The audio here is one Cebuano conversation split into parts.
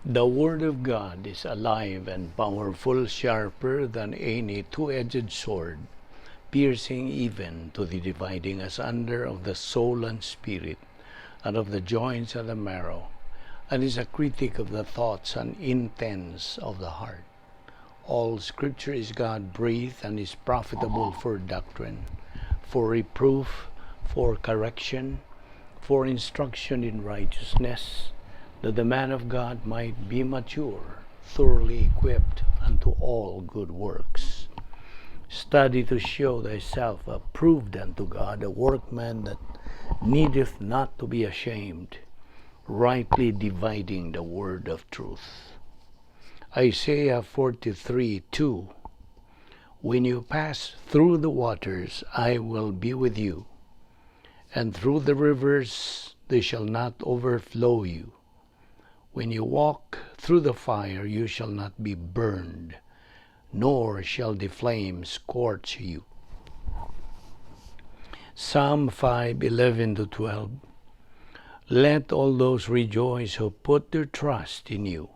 The Word of God is alive and powerful, sharper than any two-edged sword, piercing even to the dividing asunder of the soul and spirit, and of the joints and the marrow, and is a critic of the thoughts and intents of the heart. All Scripture is God breathed and is profitable for doctrine, for reproof, for correction, for instruction in righteousness, that the man of God might be mature, thoroughly equipped unto all good works. Study to show thyself approved unto God, a workman that needeth not to be ashamed, rightly dividing the word of truth. Isaiah 43:2. When you pass through the waters, I will be with you, and through the rivers, they shall not overflow you. When you walk through the fire, you shall not be burned, nor shall the flame scorch you. Psalm 5:11 to 12. Let all those rejoice who put their trust in you.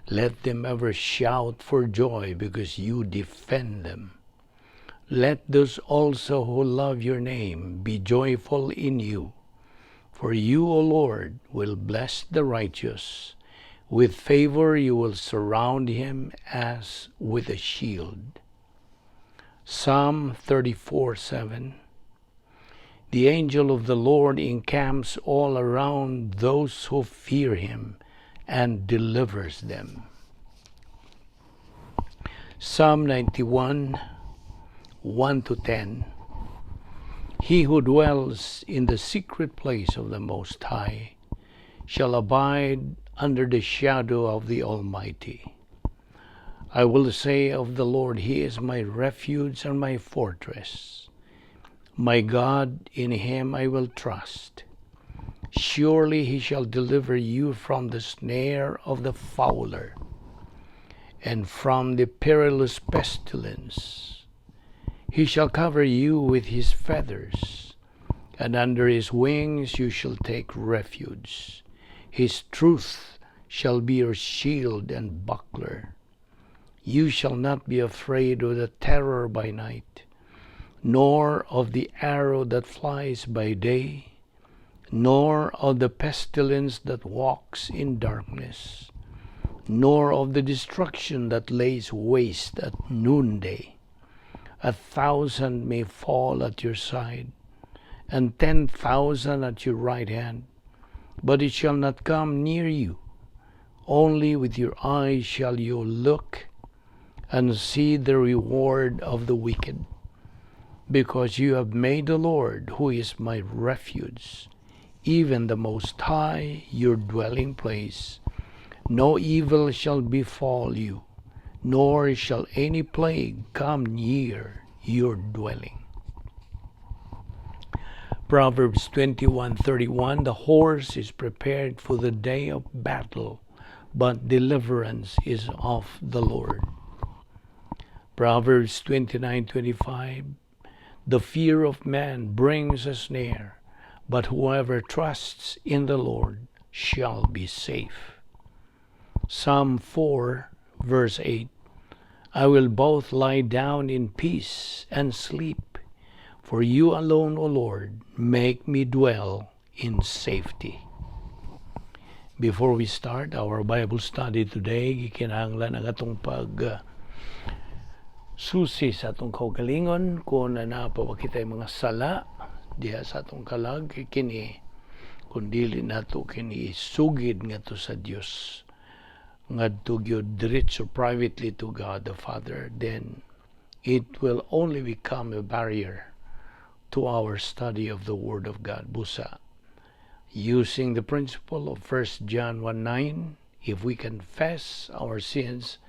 Let them ever shout for joy because you defend them. Let those also who love your name be joyful in you. For you, O Lord, will bless the righteous. With favor you will surround him as with a shield. Psalm 34:7. The angel of the Lord encamps all around those who fear him and delivers them. Psalm 91:1 to 10. He who dwells in the secret place of the Most High shall abide under the shadow of the Almighty. I will say of the Lord, He is my refuge and my fortress. My God, in Him I will trust. Surely He shall deliver you from the snare of the fowler and from the perilous pestilence. He shall cover you with His feathers, and under His wings you shall take refuge. His truth shall be your shield and buckler. You shall not be afraid of the terror by night, nor of the arrow that flies by day, nor of the pestilence that walks in darkness, nor of the destruction that lays waste at noonday. 1,000 may fall at your side, and 10,000 at your right hand, but it shall not come near you. Only with your eyes shall you look and see the reward of the wicked. Because you have made the Lord, who is my refuge, even the Most High, your dwelling place, no evil shall befall you, nor shall any plague come near your dwelling. Proverbs 21:31. The horse is prepared for the day of battle, but deliverance is of the Lord. Proverbs 29:25. The fear of man brings a snare, but whoever trusts in the Lord shall be safe. Psalm 4 verse 8. I will both lie down in peace and sleep, for you alone, O Lord, make me dwell in safety. Before we start our Bible study today, gikinahanglan ang atong pag susi sa atong kaugalingon kung naa pa ba kitay mga sala diha sa atong kalag. Kini kung dili nato kini isugid ngadto sa Dios, ngadto gyud diretso, privately to God the Father, then it will only become a barrier to our study of the Word of God. Busa, using the principle of 1 John 1:9, if we confess our sins,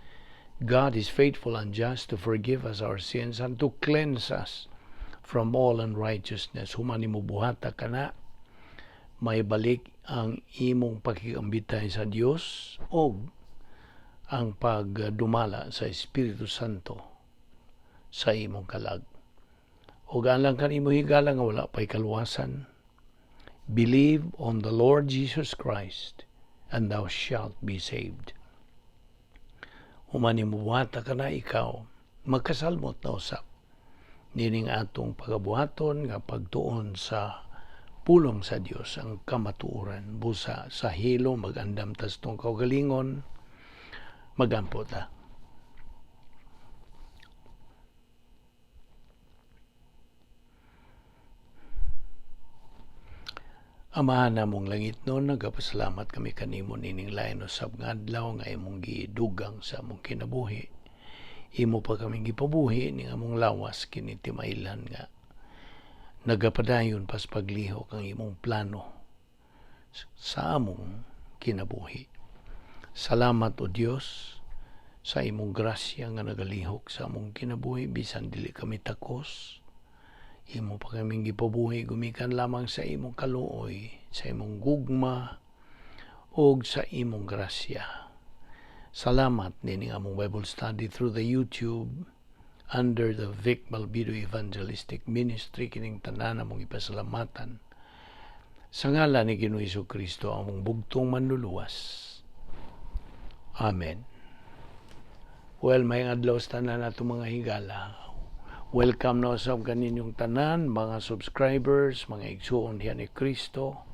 God is faithful and just to forgive us our sins and to cleanse us from all unrighteousness. Human nimo buhata kana, may balik ang imong pakigambitay sa Dios og ang pagdumala sa Espiritu Santo sa imong kalag. Og alang kanimo higala nga wala pa'y kaluwasan, believe on the Lord Jesus Christ and thou shalt be saved. Human nimo buhata kana, ikaw makasalmot na usab nining atong pagabuhaton nga pagtuon sa pulong sa Dios, ang kamatuoran. Busa sa hilo magandam tas tong kaugalingon. Magampo ta. Amahan namong langitnon, nagapasalamat kami kanimo nining lain usab nga adlaw nga imong gidugang sa among kinabuhi. Imo pa kami gipabuhi ning among lawas kini timailhan nga nagapadayon pas paglihok ang imong plano sa among kinabuhi. Salamat, O Dios, sa imong grasya nga nagalihok sa among kinabuhi bisan dili kami takos. Imo pa kaming gipabuhi gumikan lamang sa imong kaluoy, sa imong gugma ug sa imong grasya. Salamat nining among Bible study through the YouTube under the Vic Balbido Evangelistic Ministry. Kining tanan among ipasalamatan sa ngalan ni Ginoong Kristo, among bugtong Manluluwas. Amen. Well, maayong adlaw sa tanan nato, mga higala. Welcome na usab kaninyong tanan, mga subscribers, mga igsuon diha ni Kristo.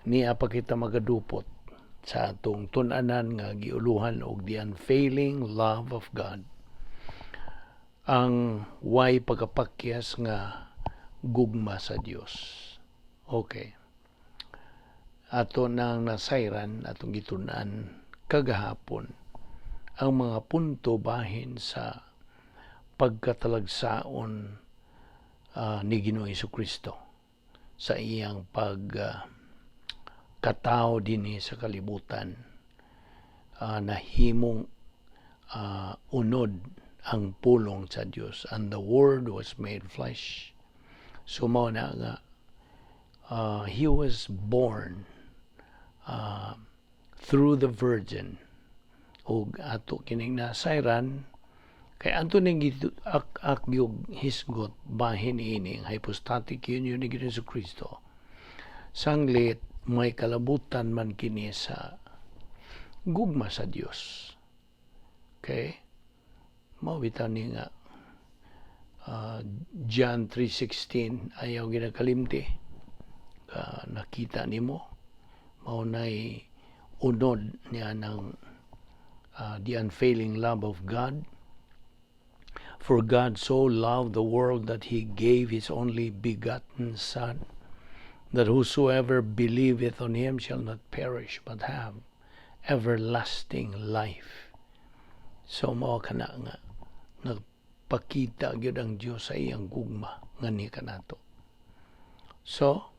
Niya pa kita magadupot sa atong tun-anan nga giuluhan og the unfailing love of God. Ang way pagkapakyas nga gugma sa Dios. Okay. Ato nang nasayran, atong gitun-an kagahapon ang mga punto bahin sa pagkatalagsaon ni Ginoong Kristo sa iyang pag katao dinhi sa kalibutan, nahimong unod ang pulong sa Dios, and the Word was made flesh. So mao na nga he was born through the Virgin ug ato kining nasayran kay ato ning ak yung hisgot bahin ini ang hypostatic union ni Ginoong Kristo. Sanglit may kalabutan man kini sa gugma sa Dios. Okay, mao bitaw ni nga John 3:16, ayaw ginakalimti. Nakita nimo, mao nay unod niya ng the unfailing love of God. "For God so loved the world that he gave his only begotten Son, that whosoever believeth on him shall not perish but have everlasting life." So mao kana nga nagpakita gyud ang Dios sa iyang gugma ngani kanato. So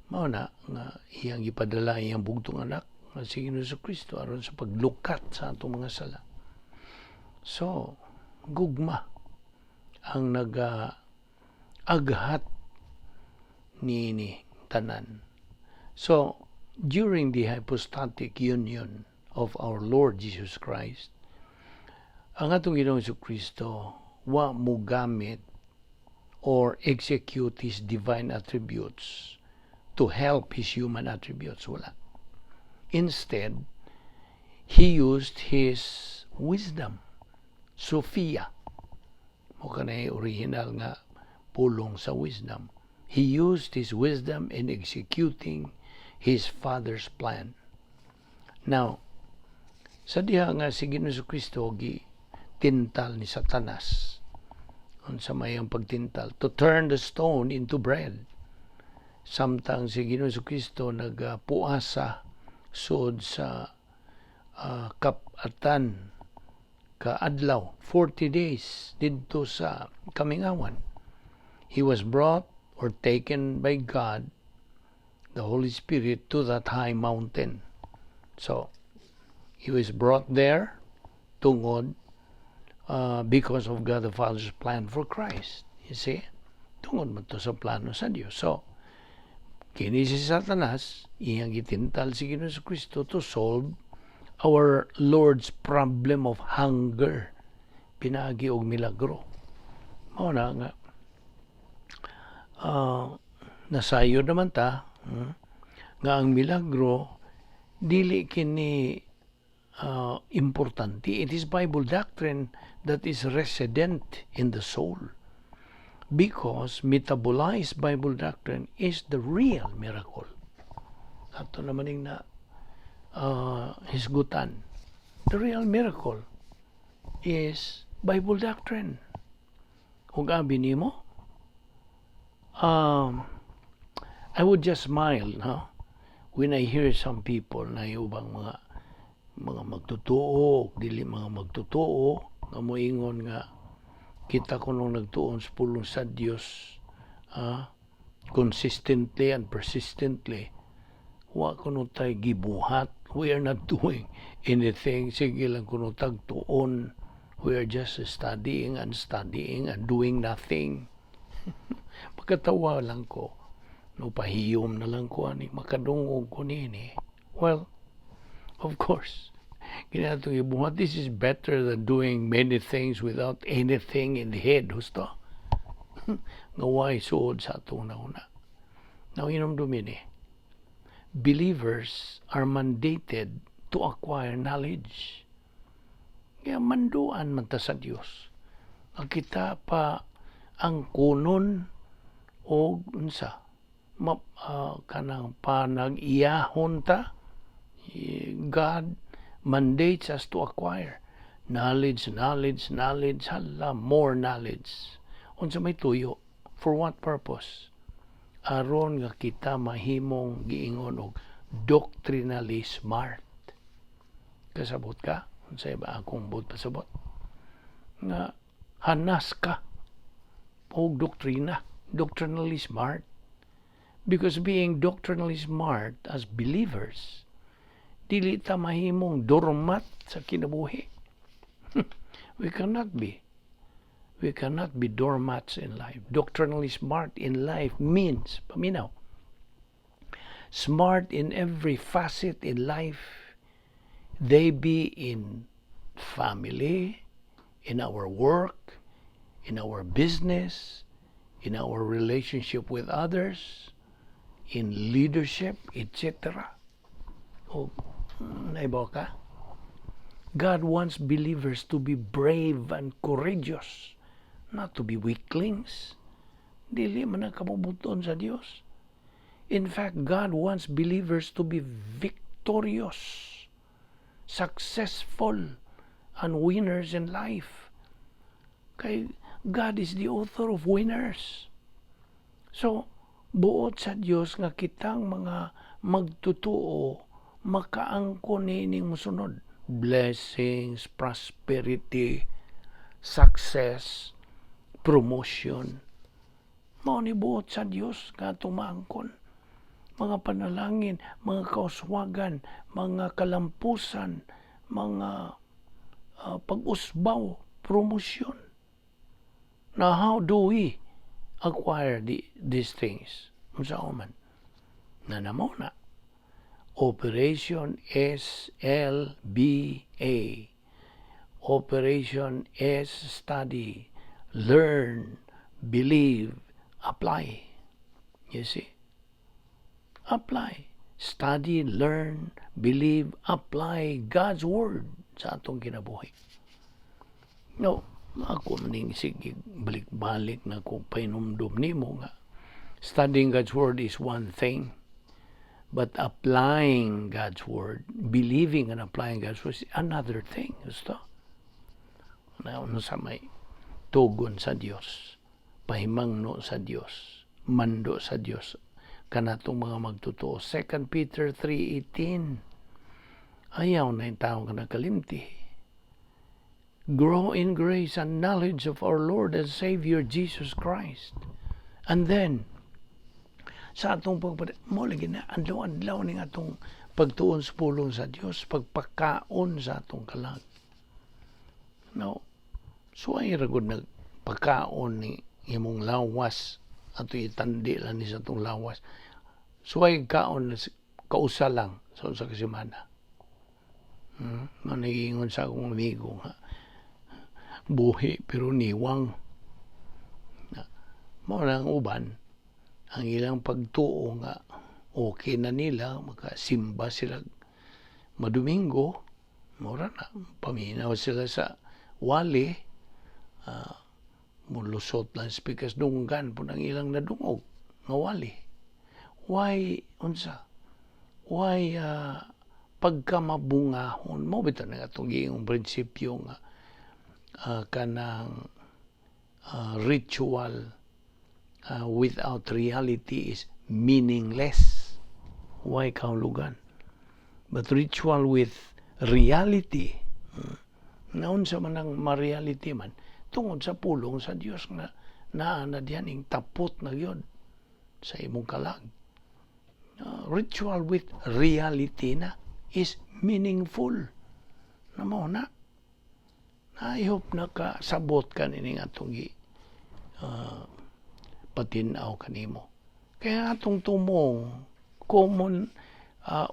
mao na nga iyang gipadala iyang bugtong anak nga si Ginoong Kristo aron sa paglukat sa atong mga sala. So gugma ang naga aghat ni tanan. So, during the hypostatic union of our Lord Jesus Christ, ang atong Ginoong Kristo wa mo gamit or execute his divine attributes to help his human attributes. Wala. Instead, he used his wisdom, Sophia. Mao kanay original nga pulong sa wisdom. He used his wisdom in executing his Father's plan. Now, sa diha nga si Ginoong Kristo gi tintal ni Satanas, unsa may ang pagtintal? To turn the stone into bread. Samtang si Ginoong Kristo nagpuasa sud sa kap-atan ka adlaw, 40 days didto sa kamingawan. He was brought or taken by God the Holy Spirit to that high mountain. So he was brought there tungod because of God the Father's plan for Christ, you see. Tungod man to sa plano sa Dios. So kini si Satanas, iyang gitintal si Ginoong Kristo to solve our Lord's problem of hunger pinaagi og milagro. Mao na nga nasayo naman ta nga ang milagro Dili kini importante. It is Bible doctrine that is resident in the soul. Because metabolized Bible doctrine is the real miracle. Ato naman ning na hisgutan. The real miracle is Bible doctrine. Ug abi nimo, I would just smile, no, when I hear some people na ubang mga magtotoo, dili mga magtotoo, nga moingon nga kita kunong nagtuon sa pulong sa Dios consistently and persistently, wa kuno tay gibuhat, we are not doing anything, sige lang kuno tag tuon, we are just studying and studying and doing nothing. Pagkatawa lang ko, no, pahiyom na lang ko ani makadungog ko nini. Well, of course kinatong ibuhat, this is better than doing many things without anything in the head, husto nga way suod sa atong nauna. Now, hinumdumi ni, believers are mandated to acquire knowledge. Kaya manduan man ta sa Dios ang kita pa ang kunon og unsa ma, kanang panag-iyahon ta. God mandates us to acquire knowledge, knowledge, knowledge, hala, more knowledge. Unsa may tuyo? For what purpose? Aron nga kita mahimong giingon og doctrinally smart. Kasabot ka? Unsay ba akong buot pasabot? Nga hanas ka og doktrina, doctrinally smart. Because being doctrinally smart as believers, dili ta mahimong doormat sa kinabuhi. We cannot be. We cannot be doormats in life. Doctrinally smart in life means, paminaw, smart in every facet in life. They be in family, in our work, in our business, in our relationship with others, in leadership, etc. O, naibaw ka? God wants believers to be brave and courageous, not to be weaklings. Dili man ang kabubut-on sa Dios. In fact, God wants believers to be victorious, successful, and winners in life. Kay God is the author of winners. So, buot sa Dios nga kitang mga magtotoo makaangkon niining mosunod. Blessings, prosperity, success, promotion. Mao ni buot sa Dios nga atong maangkon. Mga panalangin, mga kauswagan, mga kalampusan, mga pag-usbaw, promosyon. Now, how do we acquire these things? Unsa man? Na namo na. Operation SLBA. Operation S, study, learn, believe, apply. You see? Apply. Study, learn, believe, apply God's Word sa atong kinabuhi. No, ako maning sige balik-balik na ko pahinumdum nimo nga studying God's Word is one thing, but applying God's Word, believing and applying God's Word is another thing. Gusto? Na ano sa may tugon sa Dios, pahimangno sa Dios, mando sa Dios kanatong mga magtotoo. 2 Peter 3:18. Ayaw na yung tao nga nagkalimti. Grow in grace and knowledge of our Lord and Savior Jesus Christ. And then, sa atong pagpad mo lagi na adlaw-adlaw ning atong pagtuon sa pulong sa Dios, pagpakaon sa atong kalag. No, so ay ragod nagpakaon ni imong lawas, ato itandi lang ni sa atong lawas. So ay kaon kausa lang sa usa ka semana. Mao sa akong amigo nga buhi pero niwang. Na, mao na ang uban, ang ilang pagtuo nga okay na nila makasimba sila. Madomingo, mura na, paminaw sila sa wali, mulusot lang speakers, dunggan po ng ilang nadungog nga wali. Why, unsa? Why pagkamabungahon mo bitaw nga atong giingong prinsipyo nga kanang ritual without reality is meaningless. Why kahulugan? But ritual with reality, naunsa man ang ma-reality man, tungod sa pulong sa Dios nga naa na diyan ing tapot na gyud sa imong kalag. Ritual with reality na is meaningful. Na mo na. I hope nakasabot ka nining atong gi patinaw kanimo. Kaya atong tumong common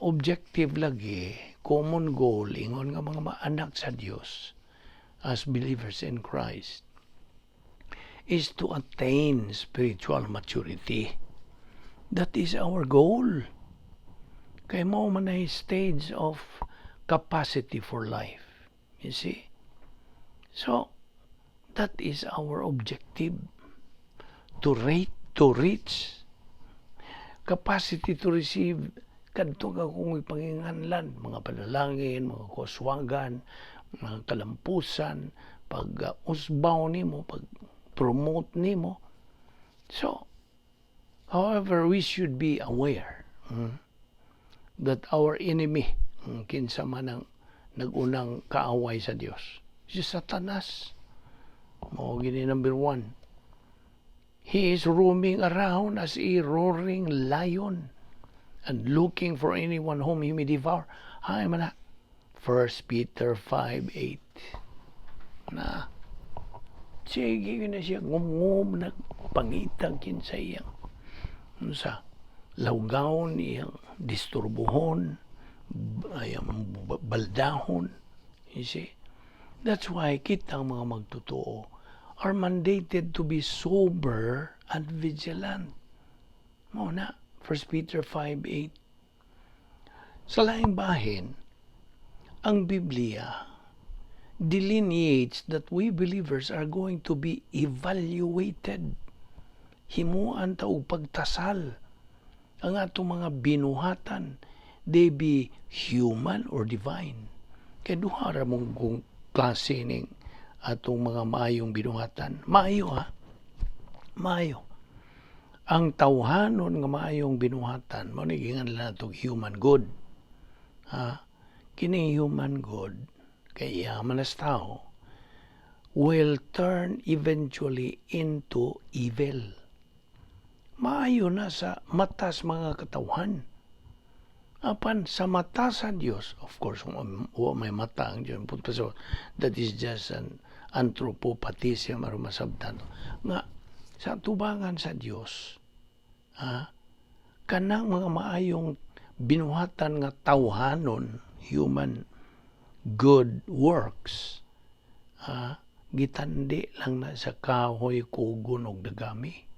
objective lagi, common goal, ingon nga mga anak sa Dios as believers in Christ is to attain spiritual maturity. That is our goal. Kay mao man ay stage of capacity for life. You see? So, that is our objective. To reach capacity to receive kadto ka kung ipanginganlan, mga panalangin, mga kuswagan, mga kalampusan, pag usbaw nimo, pag promote nimo. So, however, we should be aware that our enemy, kinsa man ang nagunang kaaway sa Dios, si Satanas. Mao gini number one. He is roaming around as a roaring lion and looking for anyone whom he may devour. Hay man na. 1 Peter 5:8. Na. Sige na siya ngumngum nagpangitag kinsa iyang sa lawgawon, iyang disturbuhon, iyang baldahon. You see? That's why kitang mga magtotoo are mandated to be sober and vigilant. Mao na, 1 Peter 5:8. Sa laing bahin, ang Biblia delineates that we believers are going to be evaluated. Himuan ta og pagtasal ang atong mga binuhatan, they be human or divine. Kay duha ra mong kung klase ning atong mga maayong binuhatan. Maayo ha. Maayo. Ang tawhanon nga maayong binuhatan, mao ni giingan nato human good. Ha? Kini human good, kay iya man as tao, will turn eventually into evil. Maayo na sa matas mga katawhan. Apan sa mata sa Dios, of course, wa may mata ang Dios. Punto so, that is just an anthropopathism aron masabtan. Nga sa tubangan sa Dios, ha, kanang mga maayong binuhatan nga tawhanon, human good works, ha, gitandi lang na sa kahoy, kugon og dagami.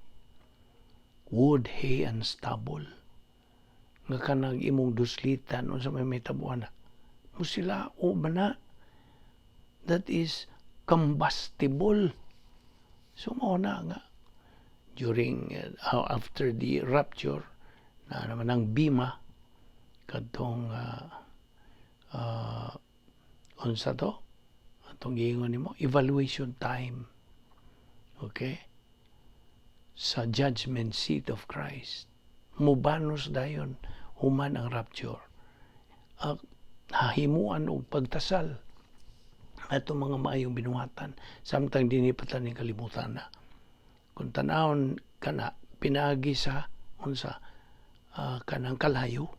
Wood, hay, and stubble. Nga kanang imong duslitan unsa may mahitabuan na musilao ba na, that is combustible. So mao na nga during after the rapture na naman ang bima kadtong unsa to atong giingon nimo, evaluation time, okay, sa judgment seat of Christ. Mubanos dayon human ang rapture, hahimuan og pagtasal atong mga maayong binuhatan samtang dinhi pa ning kalibutan na. Kung tanawon kana pinaagi sa unsa, kanang kalayo,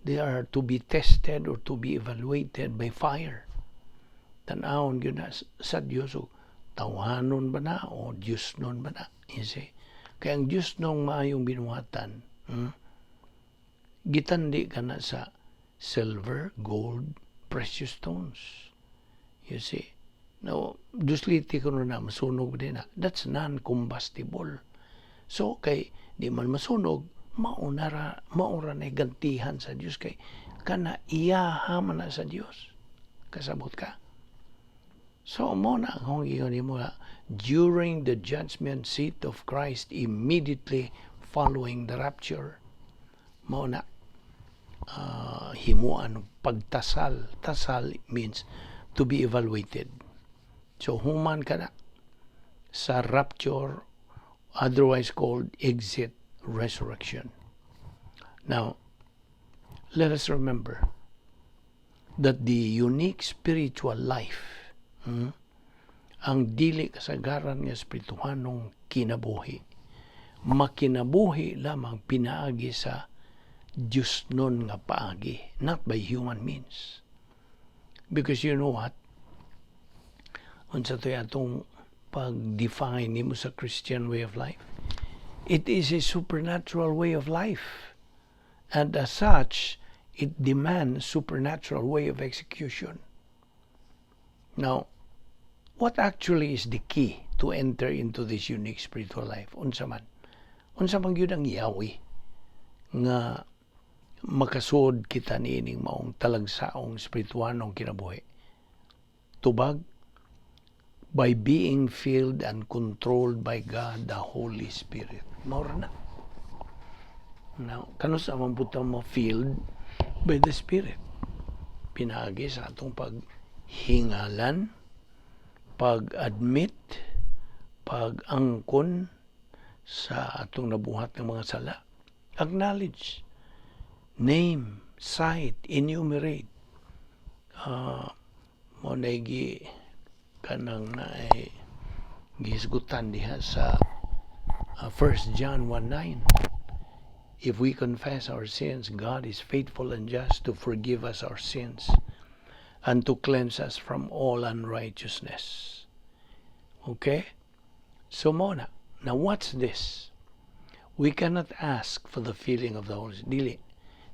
they are to be tested or to be evaluated by fire. Tan-awon gyud na sa Dios og tawhanon ba na o Dios nun ba na, you see? Kaya ang Dios nung maayong binuhatan, gitandi ka na sa silver, gold, precious stones. You see? Now, dusliti ko na masunog din na. That's non-combustible. So, kay di man masunog, Mao ra na gantihan sa Dios kay kana iyaha man na sa Dios. Kasabot ka? So mao na ang giingon nimo during the judgment seat of Christ immediately following the rapture. Mao na himuan pagtasal. Tasal means to be evaluated. So human ka na sa rapture, otherwise called exit resurrection. Now, let us remember that the unique spiritual life, ang dili kasagaran nga espirituhanong kinabuhi, makinabuhi lamang pinaagi sa Diyos nun nga paagi, not by human means. Because you know what? Unsa to'y atong pag-define nimo sa Christian way of life? It is a supernatural way of life. And as such, it demands supernatural way of execution. Now, what actually is the key to enter into this unique spiritual life? Unsa man? Unsa man gyud ang yawi nga makasud kita niining maong talagsaong espirituhanong kinabuhi? Tubag, by being filled and controlled by God the Holy Spirit. Mao ra na. Now, kanus-a man pud ta ma-filled by the Spirit? Pinaagi sa atong paghingalan, pag-admit, pag-angkon sa atong nabuhat ng mga sala. Acknowledge, name, cite, enumerate. Mao na gi kanang naay gihisgutan diha sa 1 John 1:9. If we confess our sins, God is faithful and just to forgive us our sins and to cleanse us from all unrighteousness. Okay? So mao na. Now what's this? We cannot ask for the filling of the Holy Spirit. Dili.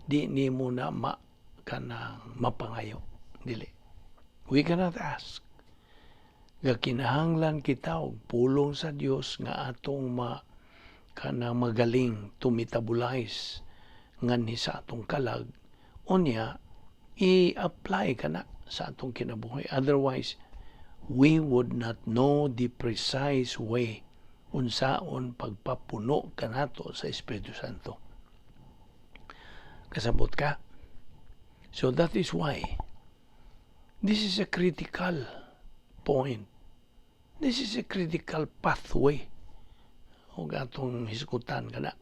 Di nimo na ma kanang mapangayo. Dili. We cannot ask. Nga kinahanglan kita og pulong sa Dios nga atong ma kanang magaling to metabolize nganhi sa atong kalag, unya i-apply kana sa atong kinabuhi. Otherwise, we would not know the precise way unsaon pagpapuno kanato sa Espiritu Santo. Kasabot ka? So that is why this is a critical point. This is a critical pathway ug atong hisgutan kana.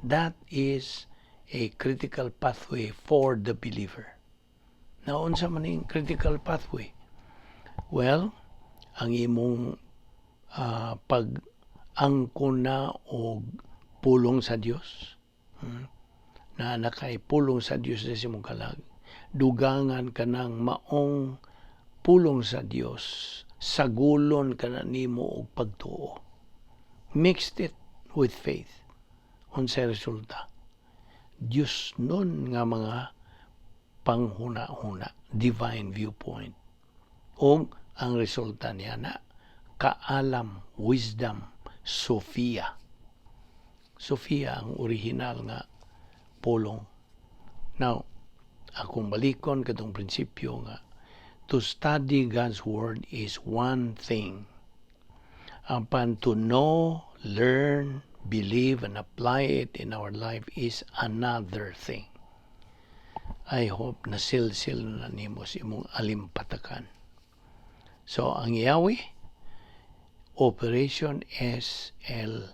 That is a critical pathway for the believer. Now, unsa man ning critical pathway? Well, ang imong pag-angkon na og pulong sa Dios, na nakay pulong sa Dios sa imong kalag, dugangan kanang maong pulong sa Dios, sagulon kana nimo og pagtuo. Mixed it with faith. Unsay resulta? Diyos nun nga mga panghuna-huna, divine viewpoint. O ang resulta niya na kaalam, wisdom, Sophia. Sophia ang original nga pulong. Now, akong balikon katong prinsipyo nga to study God's Word is one thing. Apan to know, learn, believe, and apply it in our life is another thing. I hope nasilsil na nimo sa imong alimpatakan. So, ang yawi, Operation SLBA.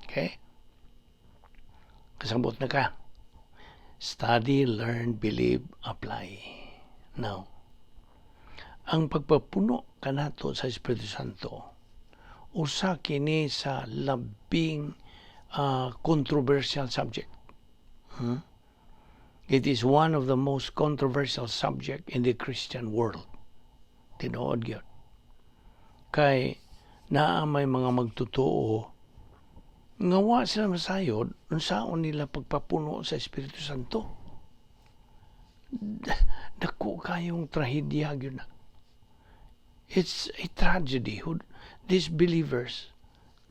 Okay? Kasabot na ka? Study, learn, believe, apply. Now, ang pagpapuno kanato sa Espiritu Santo, usa kini sa labing controversial subject. It is one of the most controversial subject in the Christian world. Tinuod gyud. Kay naa may mga magtotoo nga wa sila masayod unsaon nila pagpapuno sa Espiritu Santo. Dako kayong trahedya gyud na. It's a tragedy who these believers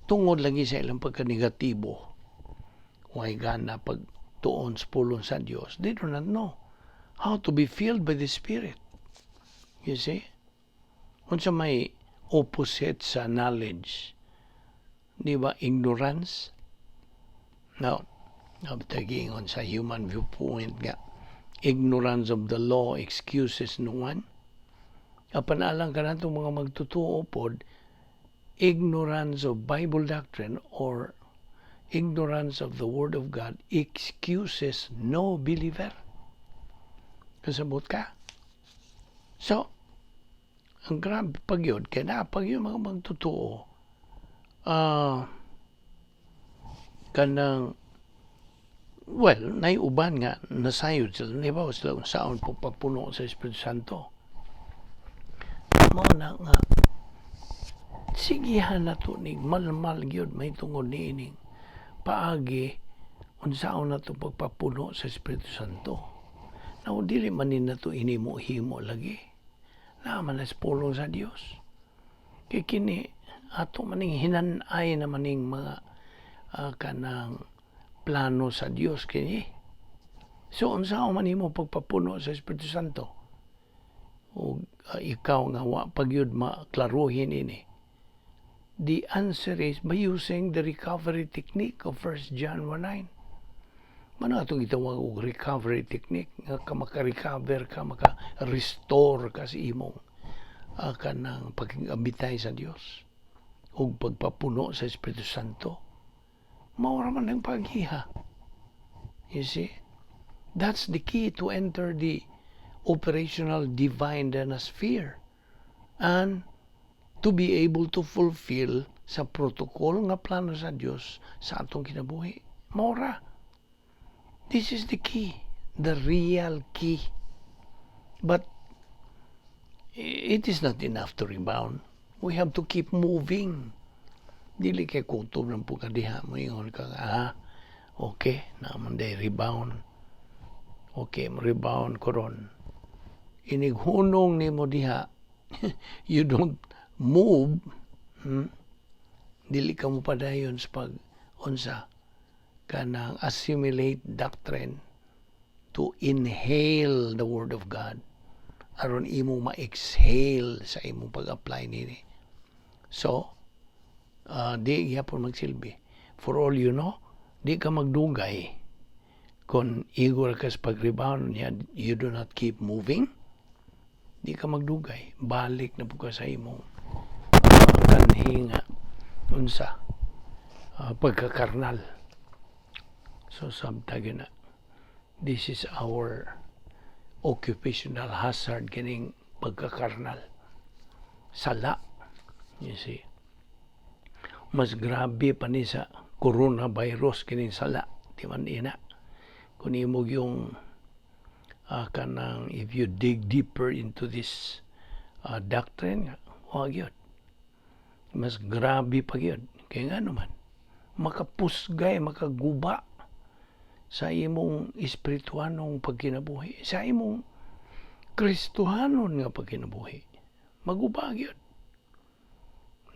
Tungod lagi sa ilang pagka-negatibo, way gana pag tuon sa pulong sa Dios. They do not know how to be filled by the Spirit. You see? Unsa may opposite sa knowledge? Di ba ignorance? Now, tagingon sa human viewpoint nga ignorance of the law excuses no one. Apan alang kanatong mga magtutuo pod, ignorance of Bible doctrine or ignorance of the Word of God excuses no believer. Kasabot ka? So, ang grabe pag yun, kaya na pag yun mga magtotoo, kanang, well, naiuban nga, nasayod sila, nahibaw sila kung saan pagpapuno sa Espiritu Santo. Mao na nga, sigihan na to ni malmal gyud may tungod ni ining paagi unsaon na to pagpapuno sa Espiritu Santo. Now, dili man ni nato inimo-himo lagi. Naa man na sa pulong sa Dios. Kay kini ato maning hinan-ay na maning mga kanang plano sa Dios kini. So unsaon man nimo pagpapuno sa Espiritu Santo? O ikaw nga wa pa gyud maklaruhin ini. The answer is by using the recovery technique of 1 John 1:9. Mao atong gitawag og recovery technique nga ka maka-recover ka, maka-restore ka sa imong kanang pagkabitay sa Dios ug pagpapuno sa Espiritu Santo. Mao ra man ang paghiha. You see? That's the key to enter the operational divine sphere and to be able to fulfill sa protocol nga plano sa Dios sa atong kinabuhi. Mao ra. This is the key, the real key. But it is not enough to rebound. We have to keep moving. Dili kay kutob lang po ka diha mo ingon ka, "Ah, okay, naman day rebound. Okay, mo rebound ko ron." Inighunong nimo diha, you don't move, Dili ka mo padayon sa pag unsa kanang assimilate doctrine, to inhale the Word of God aron imong ma-exhale sa imong pag-apply nini. So, di gyapon magsilbi. For all you know, di ka magdugay. Kung igo ra ka sa pag-rebound niya, you do not keep moving, di ka magdugay. Balik na po ka sa imong kanhi nga unsa pagkakarnal. So samtang na this is our occupational hazard kining pagkakarnal. Sala. You see. Mas grabe pa ni sa coronavirus kining sala. Di man ina. Kung imo yung kanang if you dig deeper into this doctrine, wa gyud. Mas grabe pa gyud. Kaya nga naman, makapusgay, makaguba sa imong espirituanong pagkinabuhi, sa imong Kristohanon nga pagkinabuhi. Maguba gyud.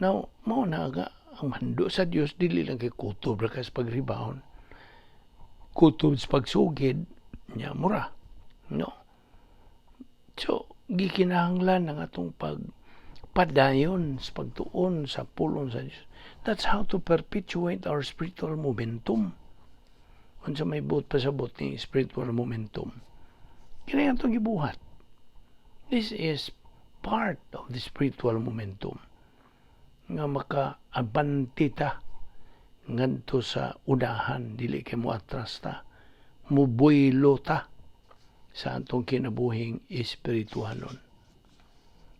Now, mao na nga ang mando sa Dios dili lang kay kutob ra ka sa pag-rebound. Kutob sa pagsugid, nya mura. No. So, gikinahanglan ang atong pag padayon sa pagtuon sa pulong sa Dios. That's how to perpetuate our spiritual momentum. Unsa may buot pasabot ni spiritual momentum? Kini atong gibuhat. This is part of the spiritual momentum nga maka-abante ta ngadto sa unahan, dili kay mo atras ta, mubuylo ta sa atong kinabuhing espirituhanon.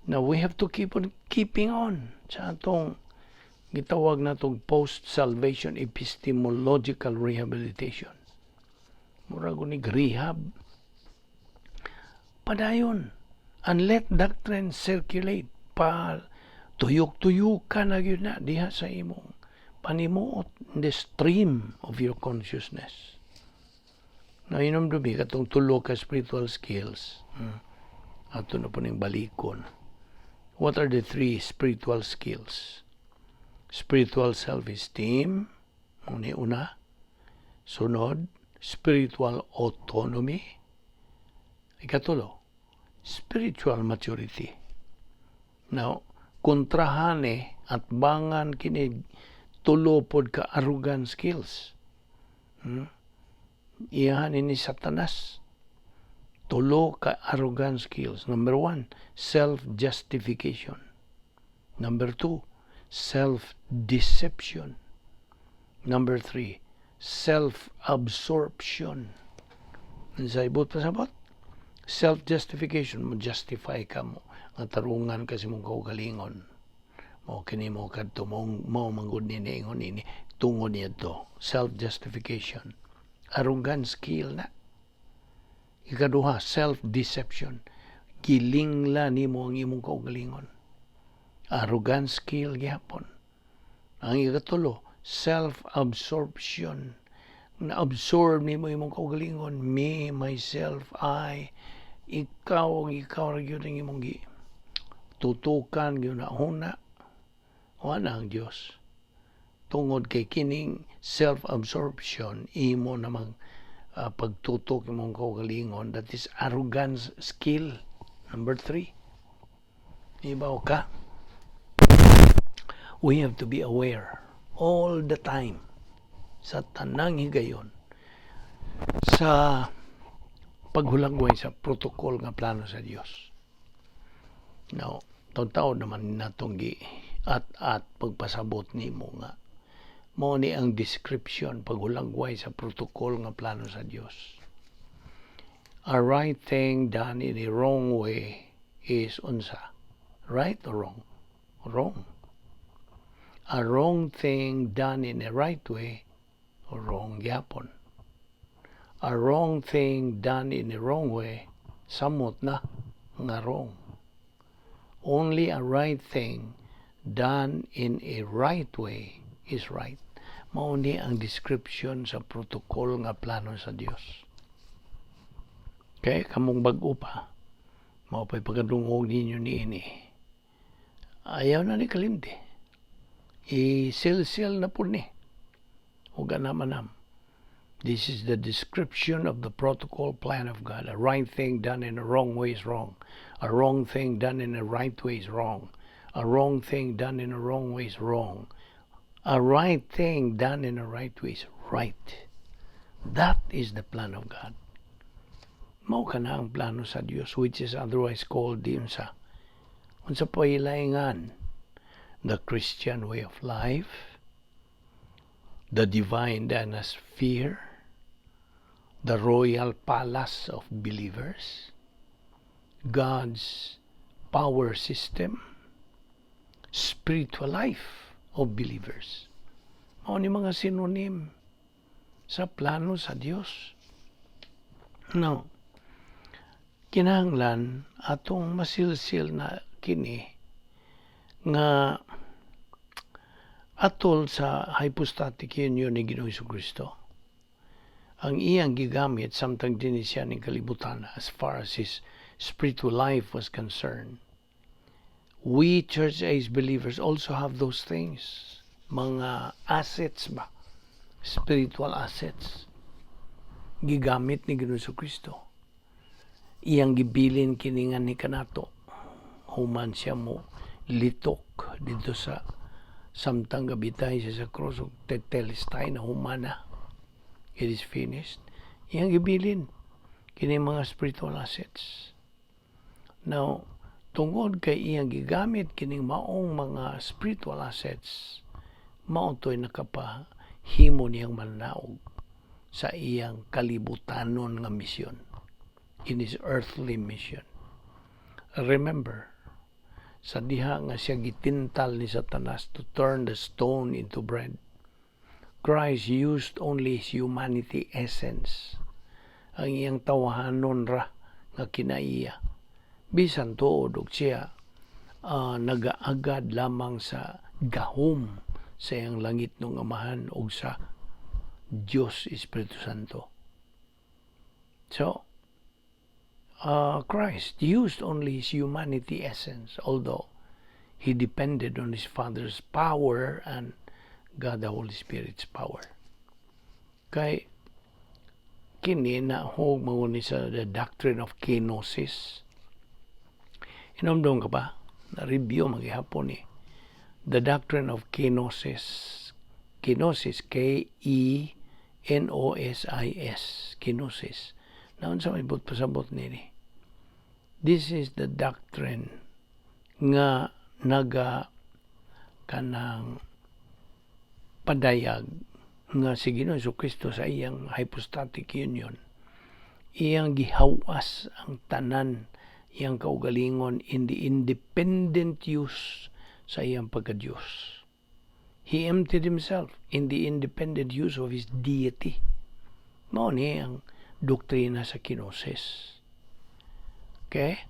Now we have to keep on keeping on sa atong gitawag natong post-salvation epistemological rehabilitation. Murag ni rehab. Padayon. And let doctrine circulate. Pa tuyok-tuyok ka na gyud na diha sa imong panimuot in the stream of your consciousness. Na inom-dumi katong tulo ka spiritual skills. Ato na po ning balikon. What are the three spiritual skills? Spiritual self-esteem, mao una. Sunod, spiritual autonomy. Ikatulo, spiritual maturity. Now, kontrahane at bangan kini tulo pod ka arrogant skills. Iyahan ni Satanas. Tulo ka arrogant skills. Number one, self-justification. Number two, self-deception. Number three, self-absorption. Sa ibot pasabot? Self-justification, mo justify ka mo nga tarungan kasi mong kaugalingon. Mo kini mo kadto mo mo manggod ni ingon nini tungod niya to. Self-justification. Arrogant skill na. Ikaduha, self-deception. Gilingla nimo ang imong kaugalingon. Arrogant skill gihapon. Ang ikatulo, self-absorption. Na-absorb nimo imong kaugalingon. Me, myself, I. Ikaw, ang ikaw ra gyud ang imong gi tutukan gyud na huna. Wala ang Dios. Tungod kay kining self-absorption, imo namang pagtutok imong kaugalingon, that is arrogance skill. Number three. Ibaw ka? We have to be aware all the time sa tanang higayon sa paghulagway sa protocol nga plano sa Dios. Now, taon naman natong gi at pagpasabot nimo nga mao ni ang description paghulagway sa protocol nga plano sa Dios. A right thing done in a wrong way is unsa? Right or wrong? Wrong. A wrong thing done in a right way, wrong gyapon. A wrong thing done in a wrong way, samot na nga wrong. Only a right thing done in a right way is right. Mao ni ang description sa protocol nga plano sa Dios. Kay kamong bag-o pa, mao pa'y pagkadungog ninyo niini. Ayaw na ni kalimti. I-sil-sil na po ni. Ug anam-anam. This is the description of the protocol plan of God. A right thing done in a wrong way is wrong. A wrong thing done in a right way is wrong. A wrong thing done in a wrong way is wrong. A right thing done in a right way is right. That is the plan of God. Mao kana ang plano sa Dios, which is otherwise called the unsa pailaingan, the Christian way of life, the divine dynasphere, the royal palace of believers, God's power system, spiritual life of believers. Mao ni mga synonym sa plano sa Dios. Now, kinahanglan atong masilsil na kini nga atol sa hypostatic union ni Ginoong Kristo. Ang iyang gigamit samtang dinhi siya ning kalibutan, as far as his spiritual life was concerned. We church age believers also have those things. Mga assets ba? Spiritual assets. Gigamit ni Ginoong Kristo. Iyang gibilin kini nga ni kanato. Human siya mo litok dito sa samtang gabitay siya sa cross ug tetelestai, na humana. It is finished. Iyang gibilin kini mga spiritual assets. Now, tungod kay iyang gigamit kining maong mga spiritual assets, mao to'y nakapahimo niyang mananaog sa iyang kalibutanon nga misyon, in his earthly mission. Remember, sa diha nga siya gitintal ni Satanas to turn the stone into bread, Christ used only his humanity essence. Ang iyang tawahanon ra nga kinaiya. Bisan tuod og siya nagaagad lamang sa gahom sa iyang langit ng Amahan og sa Diyos Espiritu Santo. So, Christ used only his humanity essence, although He depended on his Father's power and God the Holy Spirit's power. Kay kini na hog mo ni sa the doctrine of kenosis. Inomdom ka ba? Na-review maghihapon ni. The doctrine of kenosis. Kenosis, K-E-N-O-S-I-S. Kenosis. Naon sa may pasabot nini? This is the doctrine nga naga kanang padayag nga si Ginoo Kristo sa iyang hypostatic union, iyang gihawas ang tanan iyang kaugalingon in the independent use sa iyang pagka-Diyos. He emptied himself in the independent use of his deity. Mao ni ang doktrina sa kenosis. Okay?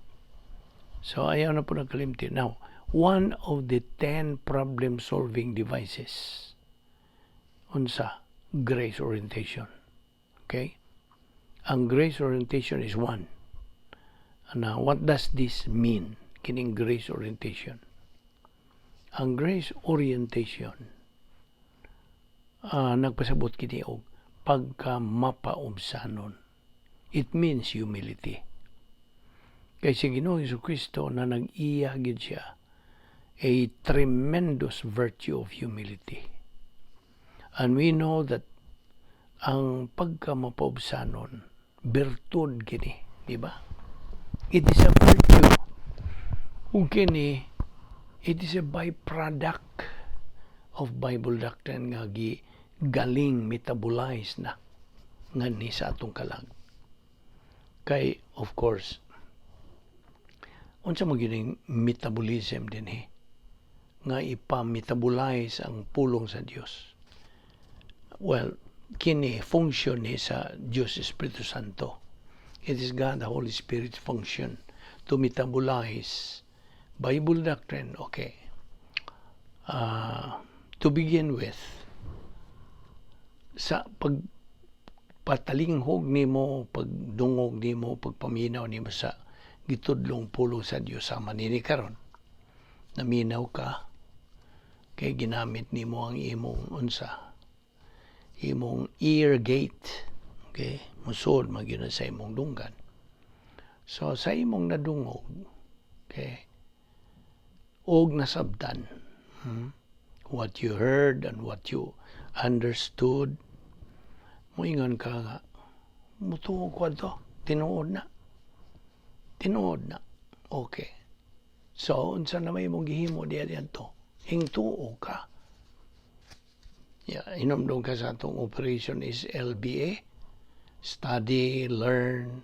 So, ayaw na po nagkalimti. Now, one of the 10 problem-solving devices unsa? Grace orientation. Okay? Ang grace orientation is one. Now, what does this mean? Kining grace orientation. Ang grace orientation, nagpasabot kini og pagka mapaubsanon. It means humility. Kay si Ginoong Kristo na nag-iya gid siya a tremendous virtue of humility. And we know that ang pagka mapaubsanon, bertud kini, di ba? It is a virtue. Ug kini, it is a byproduct of Bible doctrine nga gi galing metabolize na nga ni sa atong kalag. Kay, of course, unsa mo gining metabolism dinhi nga ipa-metabolize ang pulong sa Dios? Well, kini function ni sa Dios Espiritu Santo. It is God the Holy Spirit's function to metabolize Bible doctrine. Okay. To begin with, sa pag patalinghog nimo, pagdungog nimo, pagpaminaw nimo sa gitudlong pulong sa Dios sama nini karon. Naminaw ka kay ginamit nimo ang imong unsa, imong ear gate. Okay, musod man gyud sa imong dunggan. So sa imong nadungog, okay, og nasabtan, what you heard and what you understood, moingon ka nga, mutuo ko ato, tinuod na. Tinuod na. Okay. So, unsa na may imong gihimo diya diadto? Hingtuo ka. Yeah, inomdom ka sa atong operation is LBA. Study, learn,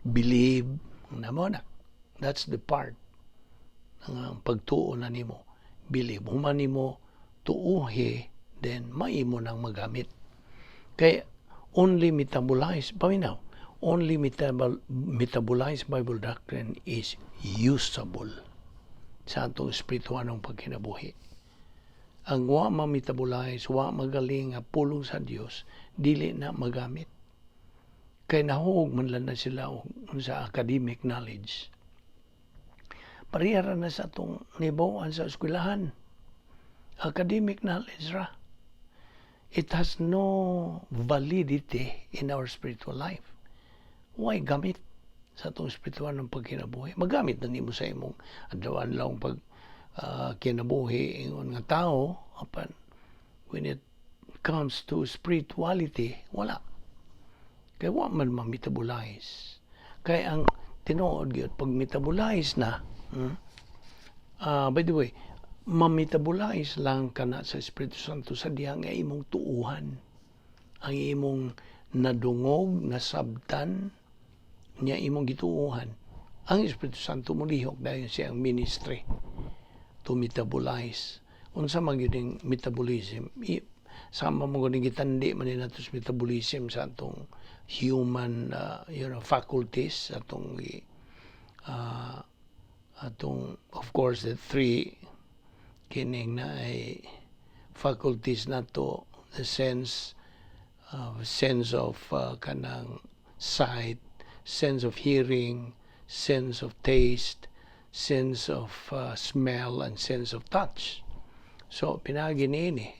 believe. Namo na. That's the part. Ang pagtuo na nimo. Believe. Human nimo tuuhi, then maimo nang magamit. Kay only metabolize, paminaw, only metabolized Bible doctrine is usable sa atong espirituanong pagkinabuhi. Ang wa ma-metabolize, wa magaling nga pulong sa Dios, dili na magamit. Kay nahug man lang na sila og sa academic knowledge. Pareha ra na sa atong nibaw-an sa eskwelahan. Academic knowledge ra. It has no validity in our spiritual life. Why gamit sa atong espiritual ng pagkinabuhi? Magamit na nimo sa imong adlaw-adlaw pag kinabuhi ingon nga tao, apan when it comes to spirituality, wala. Kay wa man ma-metabolize. Kay ang tinuod gyud, pag metabolize na, by the way, ma-metabolize lang kana sa Espiritu Santo sa diha nga imong tuuhan. Ang imong nadungog, nasabtan, niya imong gituuhan. Ang Espiritu Santo molihok dayon siyang ministry to metabolize. Unsa man gyud ning metabolism? Sama mo gud gitandi man ni nato sa metabolism sa atong human faculties, atong, of course, the three kining na ay faculties nato, the sense of kanang sight, sense of hearing, sense of taste, Sense of smell and sense of touch. So pinaagi niini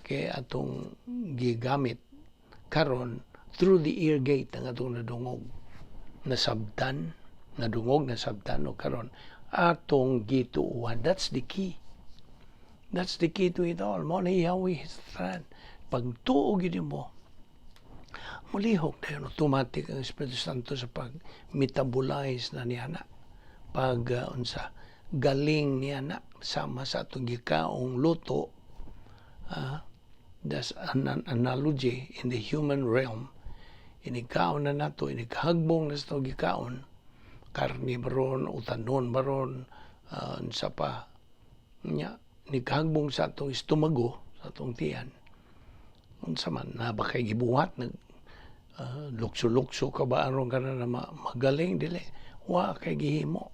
kay atong gigamit karon through the ear gate ang atong nadungog, nasabtan, nadungog, nasabtan, o karon atong gituohan. That's the key. That's the key to it all. Mao na Yahweh tanan. Pagtuo gyud mo, mulihok dayon automatic ang Espiritu Santo sa pag metabolize na niya na pag unsa galing niya na sama sa atong gikaong luto. That's an analogy in the human realm. Inigkaon na nato, inighagbong na sa atong gikaon, karne baron, utanon baron, unsa pa nya, nighagbong sa atong estomago, sa atong tiyan, unsa man na ba kay gibuhat, nag lukso-lukso ka ba aron ka na magaling? Dili, wa kay gihimo.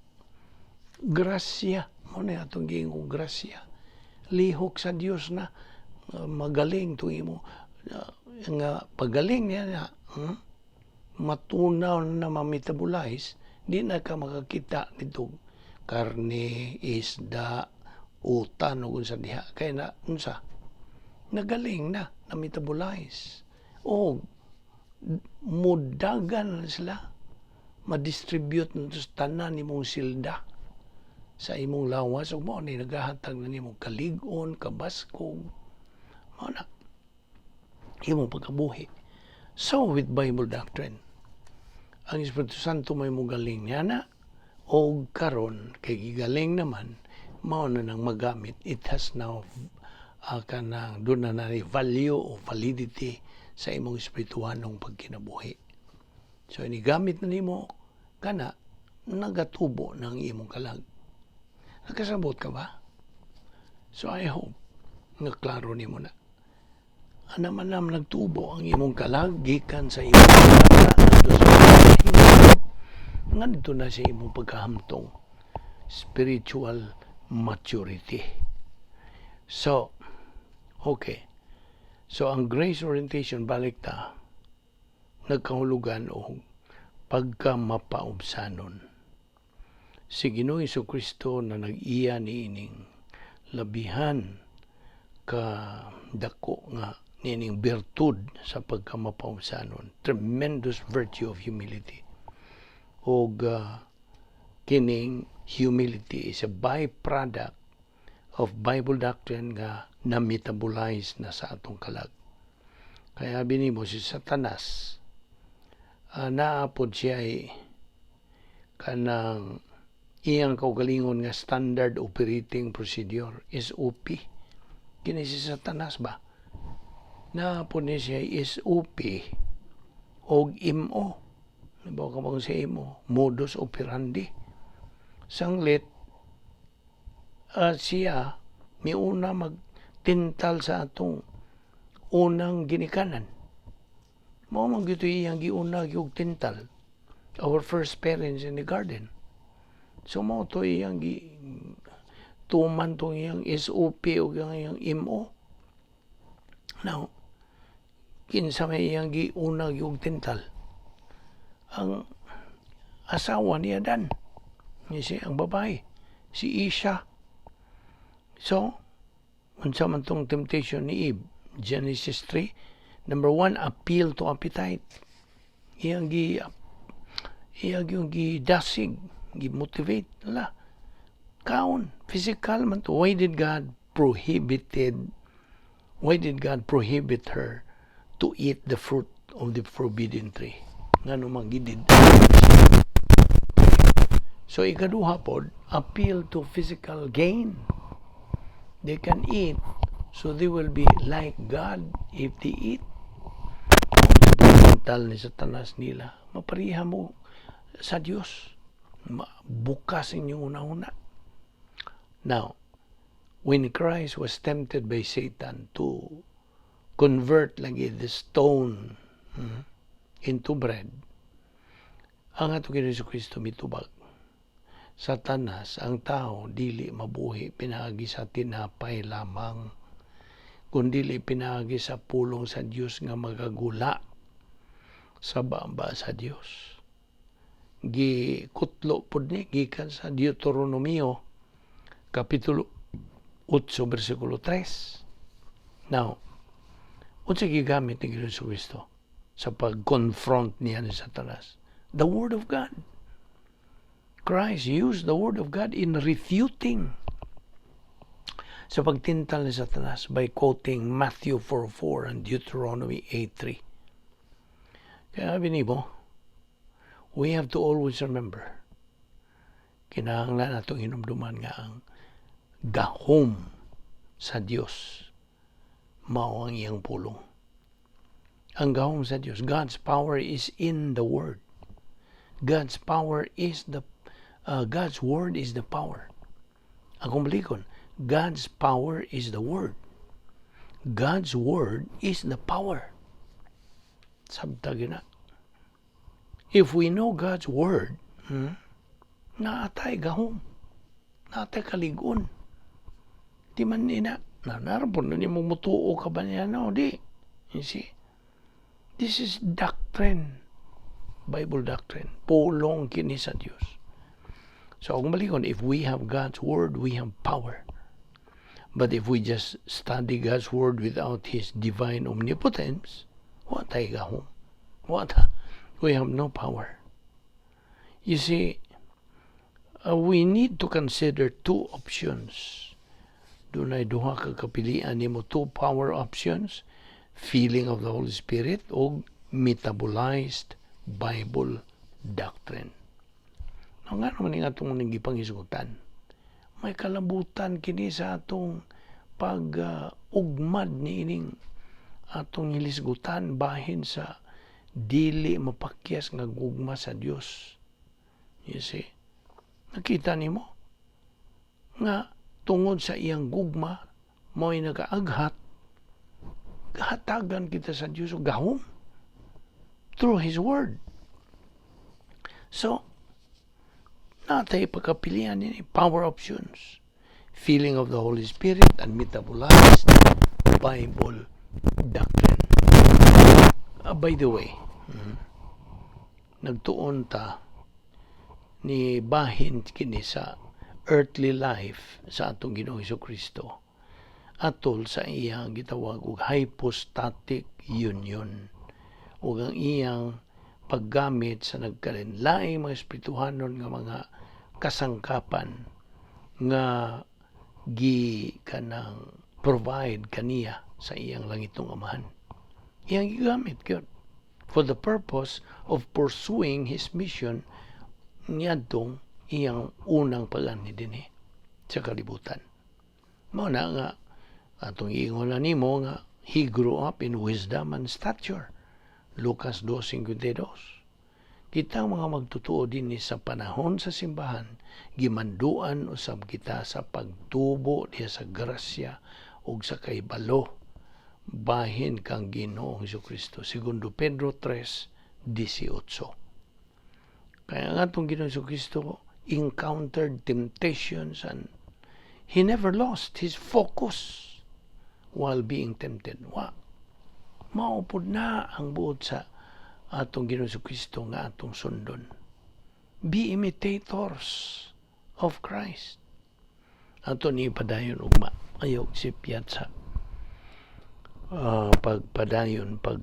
Grasya mao na atong giingong grasya, lihok sa Dios na magaling to imo nga pagaling niya na, Matunaw na ma-metabolize, di na ka makakita nito karne, isda, utan o unsa diha kay na unsa nagaling na, na metabolize o mudagan na sila, ma-distribute na sa tanan nimong silda sa imong lawas ug mao ni nagahatag na nimong kalig-on, kabaskog. Mao na imong pagkabuhi. So with Bible doctrine, ang Espiritu Santo may mugaling niya na og karon kay gigaling naman, mao na nang magamit. It has now kanang doon na na value o validity sa imong espirituhanong pagkinabuhi. So inigamit na nimo kana, nagatubo ng imong kalag. Nakasabot ka ba? So I hope nga klaro nimo na. Ana man nam nagtubo ang imong kalag gikan sa imong pagkabata ngadto sa pagkahingpit, ngadto na sa imong pagkahamtong, spiritual maturity. So, okay. So, ang grace orientation, balik ta, nagkahulugan og pagka mapaubsanon. Si Ginoong Kristo na nag-iya niining labihan ka dako nga niining birtud sa pagka mapaubsanon, tremendous virtue of humility. Og kining humility is a byproduct of Bible doctrine nga na-metabolize na sa atong kalag. Kaya binimo si Satanas, naa pod siya ay kanang iyang kaugalingon nga standard operating procedure, SOP. Kini si Satanas ba? Naa pod ni siya SOP og MO. Nabaw ka ba sa MO? Modus operandi. Sanglit, siya miuna magtintal sa atong unang ginikanan. Mao man gyud iyang giuna gyud tintal. Our first parents in the garden. So mao to iyang gi tuman tong iyang SOP o iyang MO. Now, kinsa may iyang giuna gyud tintal? Ang asawa ni Adan. Ni si ang babae, si Isha. So, unsa man tong temptation ni Eve? Genesis 3, number 1, appeal to appetite. Iyang yung gidasig, gi-motivate la. Kaon, physical man to. Why did God prohibit her to eat the fruit of the forbidden tree? Ngano man gidid? So ikaduha pod, appeal to physical gain. They can eat, so they will be like God if they eat. Mental ni Satanas nila, mapariha mo sa Dios. Bukas inyong una-una. Now, when Christ was tempted by Satan to convert lagi the stone into bread, ang ato Ginoong Kristo mitubag, "Satanas, ang tao dili mabuhi pinaagi sa tinapay lamang, kundili pinaagi sa pulong sa Dios nga magagula sa baba sa Dios." Gikutlo pod ni gikan sa Deuteronomio kapitulo 8 bersikulo 3. Now, unsa gigamit ni Ginoong Kristo sa pag-confront niya ni Satanas? The Word of God. Christ used the Word of God in refuting sa pagtintal ni Satanas by quoting Matthew 4:4 and Deuteronomy 8:3. Kaya binibo, we have to always remember, kinahanglan natong hinumduman nga ang gahom sa Dios mao ang iyang pulong. Ang gahom sa Dios, God's power is in the Word. God's Word is the power. Akong balikon, God's power is the Word. God's Word is the power. Sabta na. If we know God's Word, naa tay gahom. Naa tay kalig-on. Di man ina, na narapon na nimo mutuo ka ba niya? No, di. You see? This is doctrine. Bible doctrine. Pulong kini sa Dios. So, kung balikon, if we have God's Word, we have power. But if we just study God's Word without His divine omnipotence, wa tay gahom. What? We have no power. You see, we need to consider two options. Dunay duha ka kapilian nimo, two power options: feeling of the Holy Spirit o metabolized Bible doctrine. Now, nga naman nga atong gipanghisgutan? May kalabutan kini sa atong pag-ugmad ni ining atong hilisgutan bahin sa dili mapakyas nga gugma sa Dios. You see? Nakita nimo nga tungod sa iyang gugma mo'y nagaaghat, hatagan kita sa Dios og gahom through His Word. So, naa tay pagkapilian ni power options: feeling of the Holy Spirit and metabolized Bible doctrine. By the way, nagtuon ta ni bahin kini sa earthly life sa atong Ginoong Kristo atol sa iyang gitawag og hypostatic union ug ang iyang paggamit sa nagkalain-laing mga espirituhanon nga mga kasangkapan nga gi kanang provide kaniya sa iyang langitong Amahan. Iyang gigamit gyud for the purpose of pursuing his mission niadtong iyang unang pag-anhi dinhi sa kalibutan. Mao na nga atong iingon na nimo nga he grew up in wisdom and stature. Lucas 2:52. Kita mga magtutuo dinhi sa panahon sa simbahan, gimanduan usab kita sa pagtubo diha sa grasya ug sa kahibalo bahin kang Ginoong Kristo. Segundo Pedro 3:18. Kaya nga atong Ginoong Kristo encountered temptations and he never lost his focus while being tempted. Wa. Mao pud na ang buot sa atong Ginoong Kristo nga atong sundon. Be imitators of Christ. Ato ni padayon ugma. Ayaw sipyat sa pagpadayon pag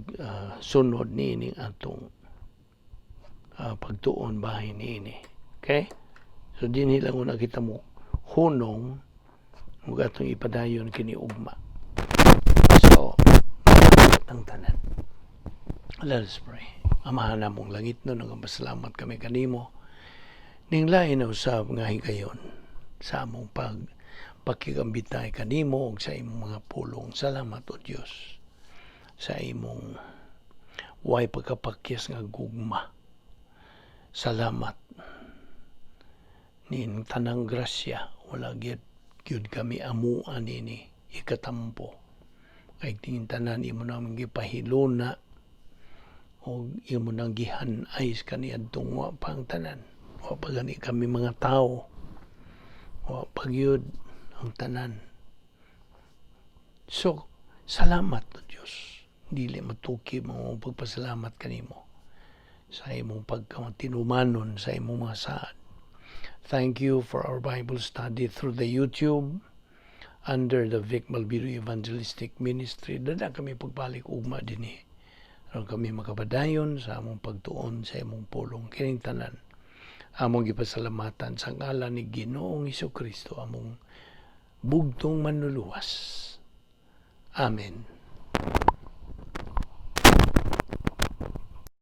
sunod niining atong pagtuon bahin niini. Okay? So dinhi lang una kita mo hunong ug atong ipadayon kini ugma. So, ang tanan. Let us pray. Amahan namong langit no, nagapasalamat kami kanimo ning lain na usab nga higayon sa among pag pakigambitay kanimo ug sa imong mga pulong. Salamat, O Dios, sa imong way pagkapakyas nga gugma. Salamat ning tanang grasya, wala gyud gyud kami amuan nini ikatampo. Kay tingin tanan imo namang gipahiluna o imo nang gihanay kaniadtong wa pa ang tanan. Wa pa gani kami mga tao. Wa pa gyud ang tanan. So, salamat, O Diyos. Dili matuki mo pagpasalamat kanimo. Sa imong pagkamatinumanon sa imong mga saad. Thank you for our Bible study through the YouTube under the Vic Malvido Evangelistic Ministry. Dada kami pagbalik ugma dinhi, aron kami makapadayon sa among pagtuon sa imong pulong. Kining tanan among gipasalamatan sa ngalan ni Ginoong Kristo, among bugtong Manluluwas. Amen.